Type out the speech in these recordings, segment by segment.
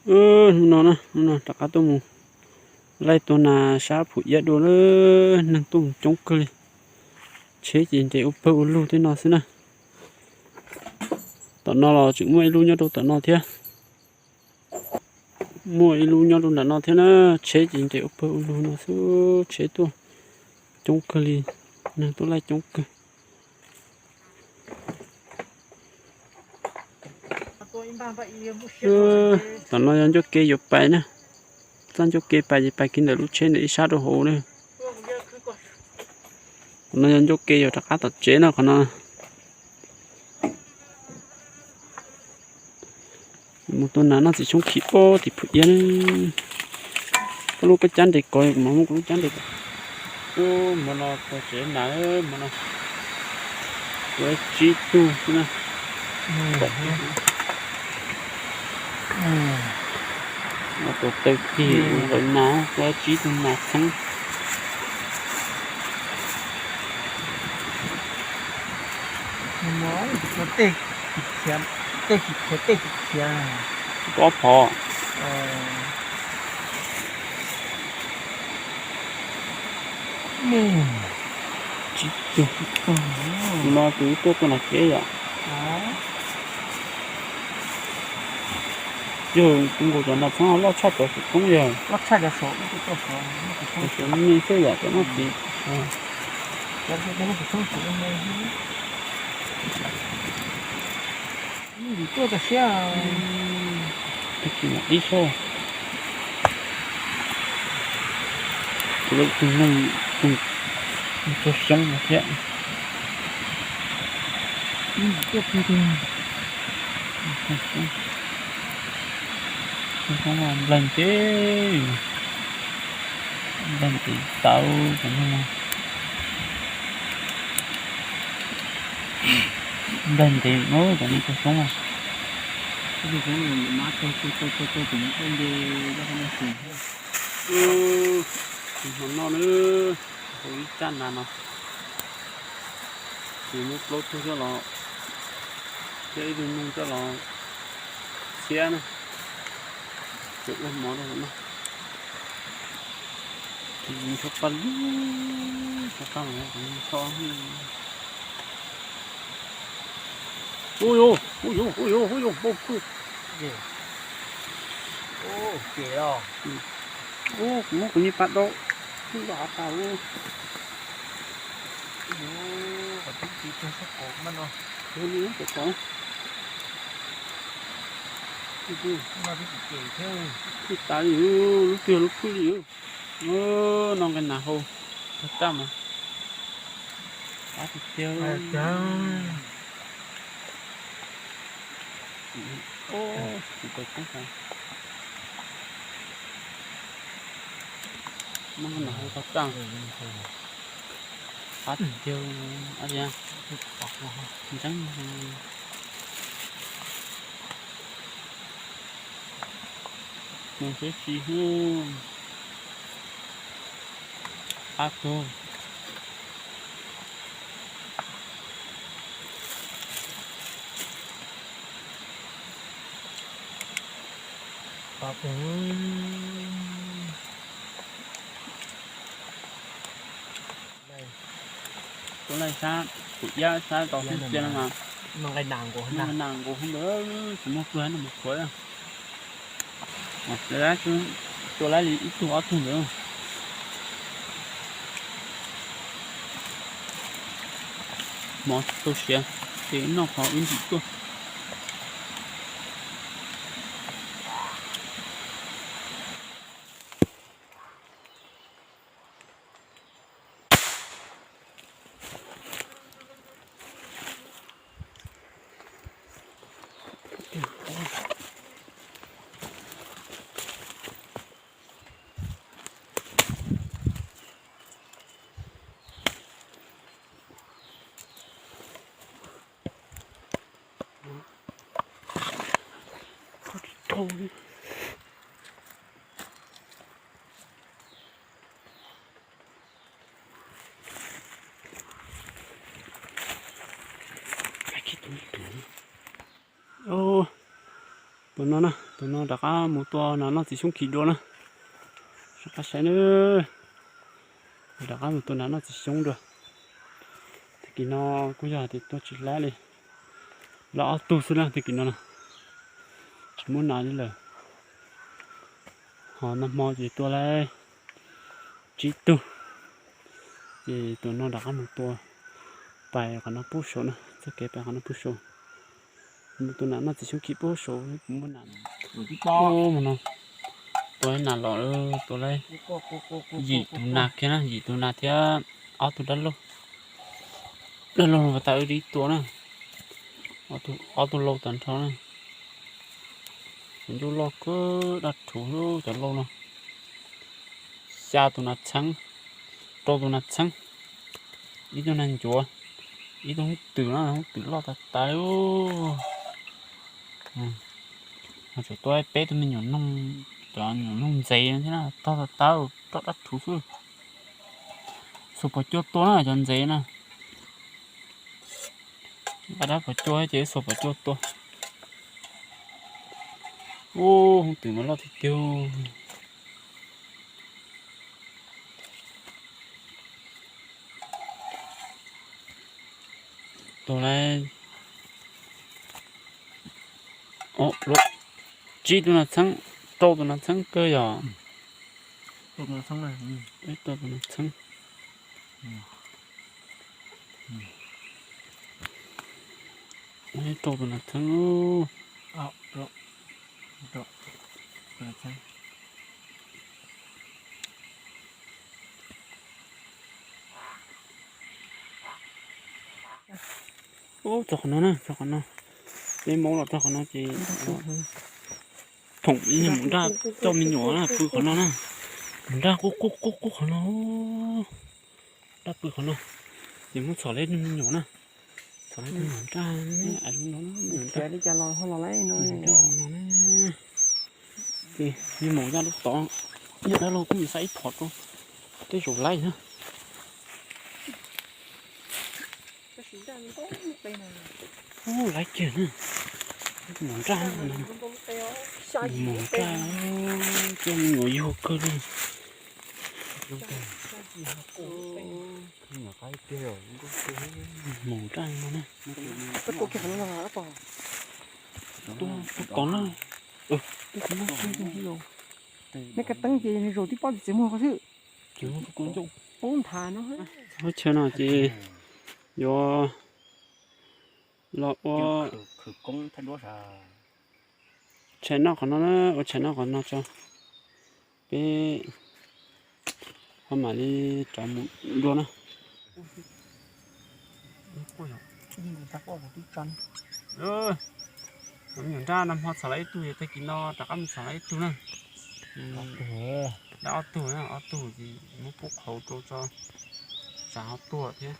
Hnub no na, hnub no rov qab tuaj mus laij tua nas sab Phum Iab dua na, neeg tuaj mus coob kawg li. Tsheb ces nres ua pawg ua lug tej no xwb na. Tom no los tseem muaj ib lub nyob rau tom no thiab. Muaj ib lub nyob rau nram no thiab na, tsheb ces nres ua pawg ua lug no xwb, tsheb tuaj coob kawg li, neeg tuaj laij coob kawg. Tom no yog ncauj ke yuav pais na, txoj ncauj ke pais ces pais kiag ntawm lub tsheb ntawm ib sab rau hauv na. Qhov no yog ncauj ke yuav rov qab tom tsev na qhov no. Mus tua nas noj txiv tshoob khim pob tim Phum Iab. Koj lub koj cab nres kov, kuv mam muab kuv lub cab nres kov. Ub, hmo no tua tsev nas, hmo no tua tsib tug xwb na. Tua tawg tig lawv nas, tua tsib tug nas txheeb. Tej tsis khiav, tej tsis khiav. Pob phom. Tsib tug. No tus tuaj tua nas tsev yom. Yog tus nkaus cov nas txheeb loj tshaj cov xwm txheeb yog. Loj tshaj cov saum, tus me xwb yom, cov noj txiv. Tuaj tag siab. Tag kis mam dib soj. Kuv lawv tus noog tus txog xyoob no thiab. Tuaj pug tus txog xyoob no npleeg ces, npleeg ces tawv cov noog no. Npleeg ntev no cov noog txog xyoob no. Hmo no na, hauv ib tsab nas no, ces muab plaub tug coj los, thiab ib tug noog coj los txhiab na, ces ua mov rau hauv no. Ces yus tshuab paj lug, tshuab paj lug, tshuab. Ub yuv, ub yuv, ub yuv, ub yuv, npau kub. Ub, ces os. Ub, kuv muab kuv niag pas dau, kuj dau av tas ub. Ub yuv, kom tib tsis tag sab kaum mas no. Ub, ub, kom kom. Ub, ub, no tib tsis ces thiab. Kuj tas li, lub twg lub pwj li. Ub, no nqaij nas hau, tag tag mas. Qab tiag tiag. Ub, kuv pais poob tas. No nqaij nas hau tag tag. Qab tiag tiag, ntseeb. Mus seb si hnub. Qab kawg. Qab kawg. Tuaj laij sab, kuv iab sab tau xub cia no mas. Noj nqaij nas nkaus, noj nqaij nas nkaus hauv ntawd, tsis muaj pluag no mus khuav. Tua laib li ib tug ob tug ntawd. Mov tau siav, ces noj qhov ib ntim tuaj. Tus no na, Tus no rov qab mus tua nas noj txiv xyoob khim dua na. Sawv qab saib na. Rov qab mus tua nas noj txiv xyoob dua. Tag kis no kuj yog tias tua tsis laib li. Loj ob tug xwb na tag kis no na. Tsis muaj nas li lawm. Ho nag hmo ces tua laib tsib tug. Ces tus no rov qab mus tua pais qhov no pub saud na, txoj kev pais qhov no pub saud. Mus tua nas noj txiv xyoob khim pub saud, kuv muaj nas. Ub, mus no tua nas los, tua laib yim tus nas kiag na, yim tus nas thiab ob tug dab laug. Dab laug no tas wb ib tua na, ob tug laug tas nrho na. Cov ncauj loj kawg, dab rhuv cov laug no. Xya tus nas txheeb, rau tus nas txheeb, ib tug nas ncuav, ib tug hoob twm na, hoob twm loj tas tas li. Tseem tua peb tug me nyuam noog, cov nyuam noog ntxeev thiab na, tog tas tas, roj dab rhuv xwb. Xuas pos cua tua na cov ntxeev na. Nqa dab pos cua ces xuas pos cua tua. Ub, hoob twm mas loj tiag tiag. Tua laib tsib tus nas txheeb, rau tus nas txheeb kawg yog. Peb tua tus nas txheeb. Rau tus nas txheeb. Ub, txog qhov no na, txog qhov no. Peb maub los txog qhov no ces thoom ib nyuag maum nraj coj me nyuam na pw qhov no na. Maum nraj qub qub qub qub qhov no. Nraj pw qhov no. Ces muab txhom laib me nyuam na. Txhom laib me nyuam nraj, me nyuam nraj no na. Ces me maum nraj lub tod, yog dab laug kuj mus saib ib phom rau tej zaum laib na. Ub, laib kiag na. Maum nraj, maum nraj, coj me nyuam yuag kawg li. Maum nraj no na. Tua tod na. Neb ka teeb ces nws zaum tib pob txiv muag qhov xwb. Pub nthav no. Lub chaw no ces yuav los ua tshais noj qhov no na, ua tshais noj qhov no tso. Peb ho mam li rov mus dua na. Me nyuam nraj nag hmo txhom lawm ib tug, tag kis no rov qab mus txhom lawm ib tug na. Dab ob tug, ob tug ces muab pub qhauv rau tso, tsam ho tuag thiab,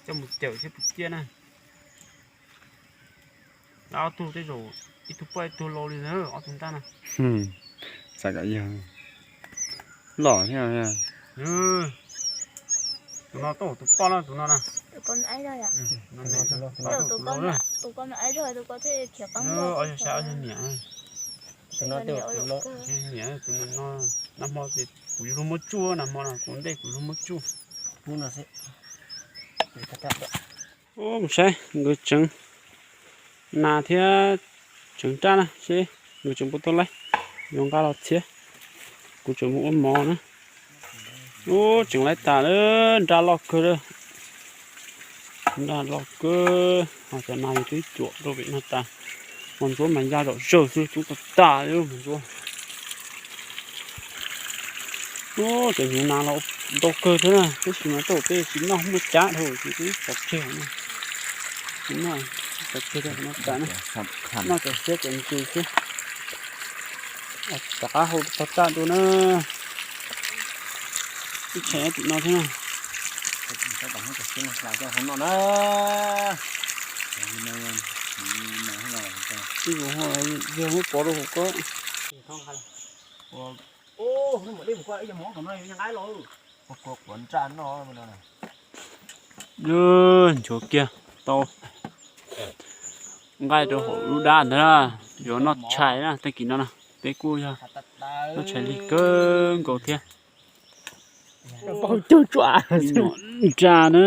coj mus cawm thiab pw ciaj na. Dab ob tug tej zaum ib tug poj ib tug lau li na, ob tug nraj na. Xav kom yog loj thiab. Tus no tuaj tus poj na, tus no na. Niam, nag hmo ces kuv yuav luag muab tsuj, nag hmo no kuv ua ntej kuv yuav luag muab tsuj. Mus saib nkawd tseev nas thiab tseev nraj na seb nkawd tseem puas tau laib, yuav nqa los txhiab. Kuv tseem mus ua mov na. Ub, tseem laib tas lawm, nraj loj kawg lawm. Nraj loj kawg, ho cov nas yus twb cuam rau pem no tas. Mos ntsuab mas ya zom zaws xwb, coob tag tas li mos ntsuab. Ub, cov hnyuv nas los ntau kawg thiab na, tab sis mas tej zaum peb tsis noj muaj cab dhau ces peb pov tseg no. Tsis noj, pov tseg rau no tas na. Noj cov siab cov ntsws xwb. Rov qab hau tog raj dua na. Ib tshais tim no thiab na. Ib zaug ho yog muab pov rau hauv ko. Nchuav kiag tau nqaij rau hauv lub dab ntawd na, yuav noj tshais na tag kis no na. Peb kuj yog toj tshais lig kawg nkaus thiab. Nra na.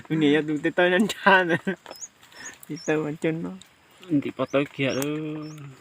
Tus niam yog tus tej taw nra nra ntawd, tej taw mas coj no ntim pov tawb kiag lawm.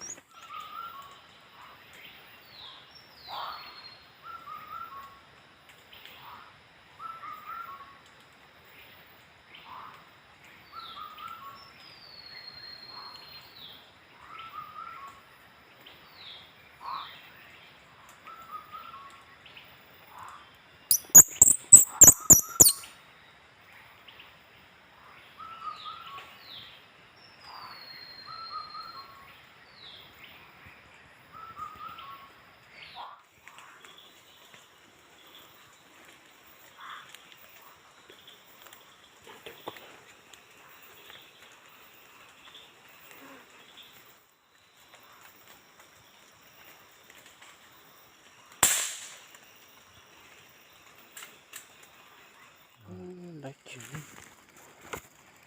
Lawv cim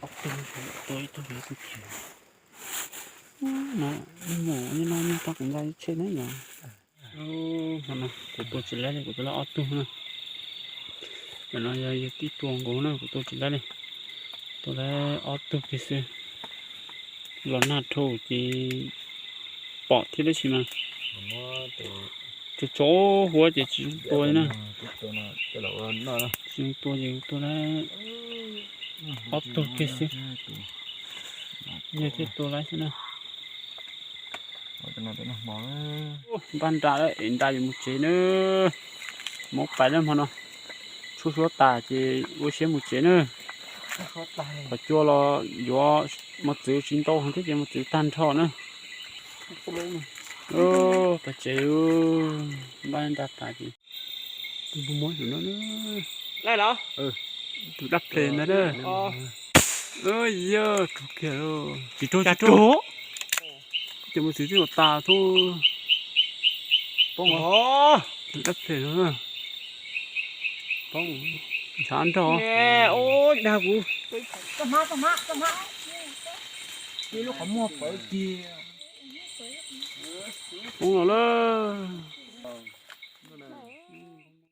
ob tug, tua ib tug, ib tug cim. No, mus li no nyob tau kuv nqa tsheb na yom. Hmo no kuv tua tsis laib li, kuv tua laib ob tug na. Ntawm no yog yus tib tua nkaus na, kuv tua tsis laib li. Tua laib ob tug kiag xwb. Los nag dhau ces pom thiab tab sis mas tso tso huab ces tsis zoo tua li na. Tsis zoo tua ces tua laib ob tug kiag xwb. Yog thiaj tua laib xwb na. Npaj nra lawm es nra yuav mus tsev na. Mus pais lawm hmo no. Tshuab suab tas ces ua siab mus tsev na. Qhov cua los yuav mos txwv tsis ntau heev thiab ces mos txwv tag nrho na. Pais tsev, npaj nra tas ces tus mus muab no, tus dab ples ntag na. Yog rug kiag, tsis rug, tsis rug. Ces mos txwv twb yuav tas thiab. Poob, tus dab ples no. Poob, ntshav nrog. Dag kuv. Lub qhov muag pawv kiag. Poob los lawm.